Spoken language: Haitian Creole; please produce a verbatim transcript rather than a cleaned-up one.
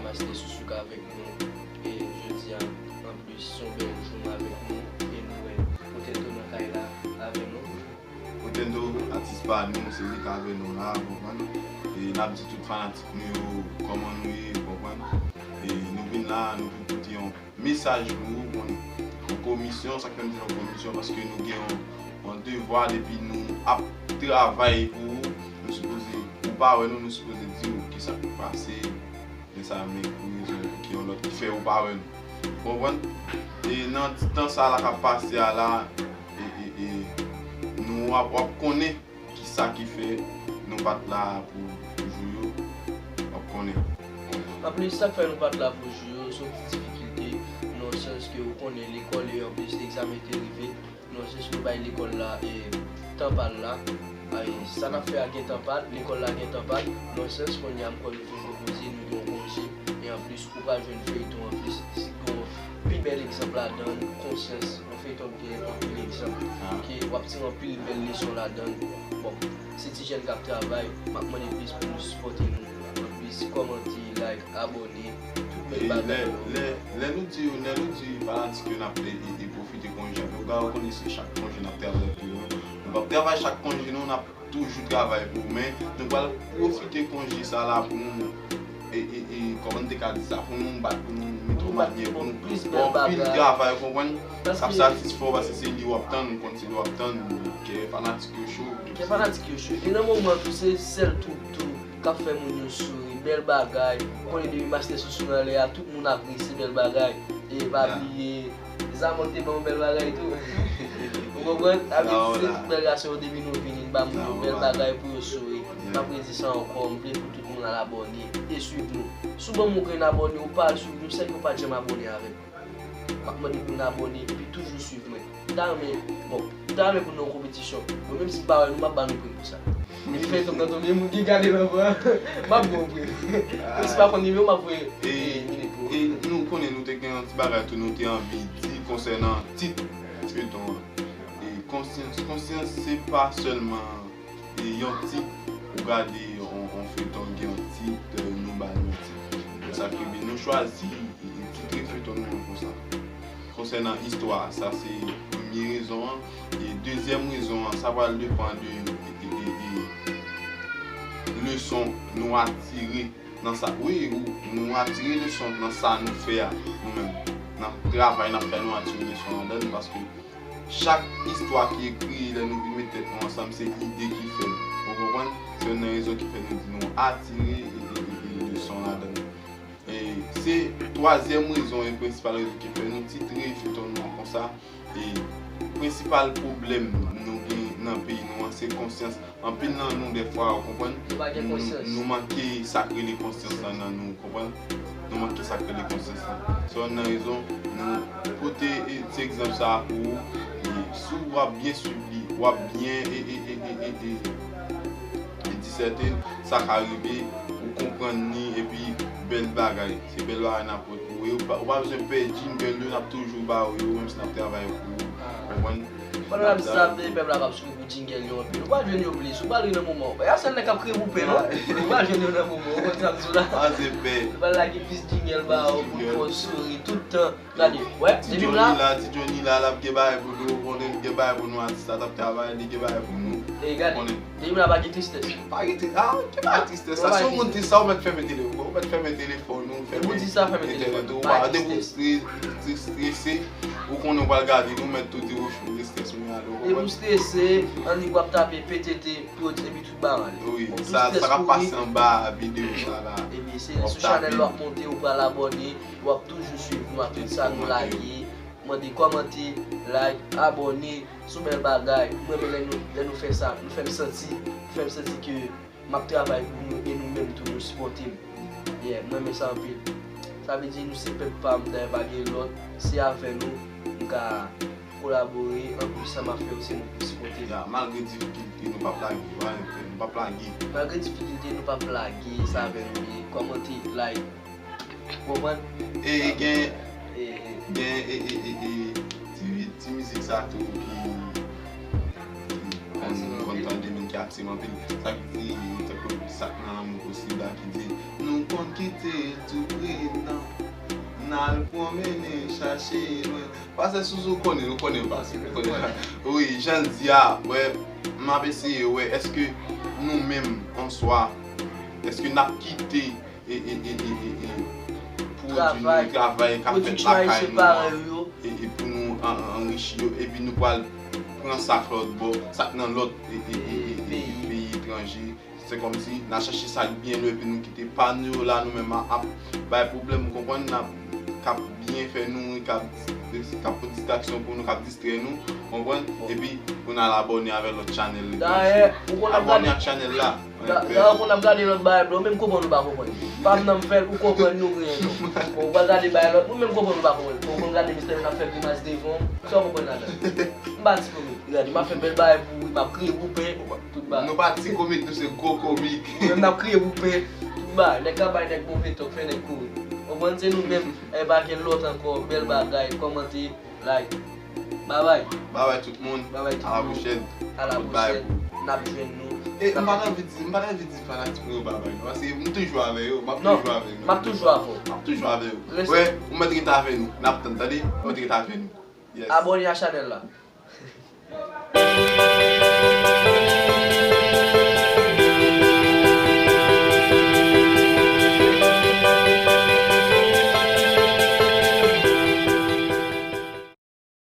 Master Sousou k avèk nou, e jodi a, anplis, se yon bèl jou nou avèk nou, e nou wè Potento nan kay la avè nou. Potento, atis pa nou, se li k avè nou la, konprann? E n ap di tout fanatik nou yo kòman nou ye, konprann? E nou vin la, nou vin pote yon mesaj pou ou, konn yon komisyon, sa k fè m di yon komisyon, paske nou gen yon, yon devwa, depi nou ap travay pou ou, nou sipoze, ou pa wè nou, nou sipoze di w kisa k pase, men sa, men pou rezon ki yon lòt ki fè ou pa wè nou. Konprann? E nan ti tan sa la k ap pase a la, e, e, e, nou w ap, w ap konnen kisa ki fè nou pa t la pou, pou jou yo, w ap konnen. Anplis, sa k fè nou pa t la pou jou yo, se yon ti difikilte, nan sans ke ou konnen lekòl e anplis egzamen te rive, nan sans nou bay lekòl la e tan pa l la. Ay, sa n ap fè a gen tan pa l, lekòl la gen tan pa l, nan sans kounye a m kwè nou fin konpoze, nou gen yon konje, e anplis ou pral jwenn feyton anplis, si gen yon pi bèl egzanp ladan l, Konsyans, yon feyton ki gen anpil egzanp, ke w ap tire anpil bèl leson ladan l. Bon, se ti jèn k ap travay, m ap mande plis pou nou sipòte nou, anplis kòmante, like, abòne, tout bèl bagay yo. Lè, lè nou di, lè nou di fanatik yo n ap e, e, e pwofite konje a, yo ka rekonèt se chak konje n ap travay pou yo. Nou p ap travay chak konje non, n ap toujou travay pou ou, men nou pral pwofite konje sa la pou nou, e, e, e, kòman n te ka di sa, pou nou bat, pou nou mete yon manyè, pou nou fè anpil travay, ou konprann? K ap satisfè w, paske se li w ap tann, ou konn se li w ap tann, kè fanatik yo cho. Kè fanatik yo cho. E nan moman tou, se sèl twoup tou k ap fè moun yo souri, bèl bagay. Ou konnen depi Master Sousou nan lè a, tout moun apresye bèl bagay. E pa bliye, Zamòt te ban m bèl bagay tou. Ou konprann? Sa vle di se tout bèl gason yo depi nou vini, n ba moun yo bèl bagay pou yo souri. M ap redi sa ankò, m vle pou tout moun al abòne e swiv nou. Si w ban m yon grenn abòne, ou pa al swiv nou, sèk yo pa t janm abòne avè m. M ap mande pou n abòne epi toujou swiv mwen. M ta renmen, bon, m ta renmen pou n nan yon konpetisyon. Bon, menm si m pa wè nou, m ap ba nou prim pou sa. Depi feyton nan tonbe, moun ki gade nan van, m ap ba w prim. Menm si m pa konn nimewo, m ap voye, e, minit pou ou. E nou konnen nou te gen yon ti bagay tou nou te anvi di konsènan tit feyton an. E konsyans, konsyans se pa sèlman e yon tit, ou gade yon, yon feyton gen yon tit, e, nou ba l yon tit. Sa k rive, nou chwazi, e, e, titre feyton nou an konsa. Konsènan istwa, sa se premye rezon an. E dezyèm rezon an, sa pral depann de, e, e, e, e, leson nou atire nan sa. Wi, ou, nou atire leson nan sa nou fè a, nou menm. Nan travay n ap fè, nou atire leson ladan l, paske chak istwa ki ekri, lè nou vin met tèt nou ansanm, se ide ki fè l. Ou konprann? Se youn nan rezon ki fè nou di nou atire, e, e, e, e, leson ladan l. E se twazyèm rezon e prensipal rezon ki fè nou titre feyton nou an konsa. E prensipal pwoblèm nou gen nan peyi nou an, se konsyans. Anpil nan nou, dèfwa, ou konprann, nou, nou manke sa k rele konsyans lan nan nou, ou konprann? Nou manke sa k rele konsyans lan. Se youn nan rezon nou pote, e, ti egzanp sa a pou ou. E si w ap byen swiv li, w ap byen, e, e, e, e, e, e, e disète, sa ka rive, ou konprann li, epi bèl bagay. Se bèl bagay n ap pote pou ou. E ou pa, ou pa bezwen pè jingle yo, n ap toujou ba ou yo, menm si n ap travay pou ou. Konprann? Pandan n ap di sa, pèp la p ap swiv pou jingle yo anpil. Ou pral jwenn yo plis, ou pral ri nan moman. E a sèl nèg k ap kriye pou pè, non? Ou pral jwenn yo nan moman, ou konn sa m di w la. Pase pè. Nou pral lage plis jingle ba ou, pou n fè w souri tout tan. Gade, wè, depi m la. Ti Johnny la, Ti Johnny la, l ap gen bagay pou nou, ou konnen l gen bagay pou nou, atis la t ap travay, li gen bagay pou nou. E gade, depi m la pa gen tristès. Pa gen tristès, ah, gen bagay tristès la. Si yon moun tris sa, ou mèt fèmen telefòn, ou mèt fèmen telefòn ou, fèmen entènèt ou, pa depi w strese, ou konnen w pral gade, nou mèt tou di ou strese, mwen ale, ou konprann? Depi w strese, annik w ap tape P T T, epi tout bagay. Wi, sa, sa k ap pase anba videyo sa la. Epi se sou chanèl w ap monte, ou pral abòne, w ap toujou swiv nou ak tout sa nou lage. Mande kòmante, like, abòne, se yon bèl bagay. Mwen renmen lè nou, lè nou fè sa, nou fè m santi, nou fè m santi ke m ap travay pou nou e nou menm tou nou sipòte m. Yeah, m renmen sa anpil. Sa vle di nou se pèp pa m, dayè pa gen lòt, se avè nou m ka kolabore, anplis sa m ap fè yo se nou pou sipòte m. Ya, malgre difikilte, nou p ap lage, wi, nou p ap lage. Malgre difikilte, nou p ap lage, sa avè nou ye. Kòmante, like, ou konprann? E gen, gen, e, e, e, e, ti, ti mizik sa tou ki, ki Moun konn tande, moun ki aktif anpil. Sa k di, tankou sa k nan lanmou posib la ki di, nou konn kite l tou pre nan, n al pwonmennen chache lwen. Pastè Souzou konnen, nou konnen pastè, nou konnen. Wi, jan l di a, wè, m ap eseye wè, èske nou menm an swa, èske n ap kite e, e, e, e, e, e, pwodui nou, travay k ap fèt lakay nou an, e, e pou nou an- an- anrichi yo, epi nou pral pran sa k lòt bò, sa k nan lòt e, e, e, e, e, peyi etranje. Se kòmsi n a chèche sa k byen lwen, epi nou kite pa nou yo la, nou menm a- ap bay pwoblèm, ou konprann, n ap k ap byen fè nou, k ap, k ap pote distraksyon pou nou, k ap distrè nou, konprann? Epi pou n al abòne avè lòt chanèl. Dayè, ou konn ap gade, abòne ak chanèl la. Dayè, ou konn ap gade lòt bagay bro, menm konprann ou pa konprann. Pa m nan m fè l, ou konprann nou gen yon. Bon, ou pral gade bagay lòt, ou menm konprann ou pa konprann. Bon, ou konn gade mistè n ap fè grimas devan, sa w konprann ladan. M pa ti komik. Gade, m ap fè bèl bagay pou ou, m ap kriye pou pen, tout bagay. Nou pa ti komik, nou se gwo komik. Nou menm n ap kriye pou pen, tout bagay. Nèg ka bay nèg move tòk, fè nèg kouri. Konprann, se nou menm, e pa gen lòt ankò, bèl bagay, kòmante, like. Babay. Babay tout moun. Babay tout moun. A la pwochèn. A la pwochèn. N ap jwenn nou. E m pa t anvi di, m pa t anvi di fanatik mwen yo babay non, paske m toujou avè yo, m ap toujou avè yo. M ap toujou avè w. M ap toujou avè yo. Wè, ou mèt rete avè nou. N ap tann, tande? Ou mèt rete avè nou. Yes. Abòne a chanèl la.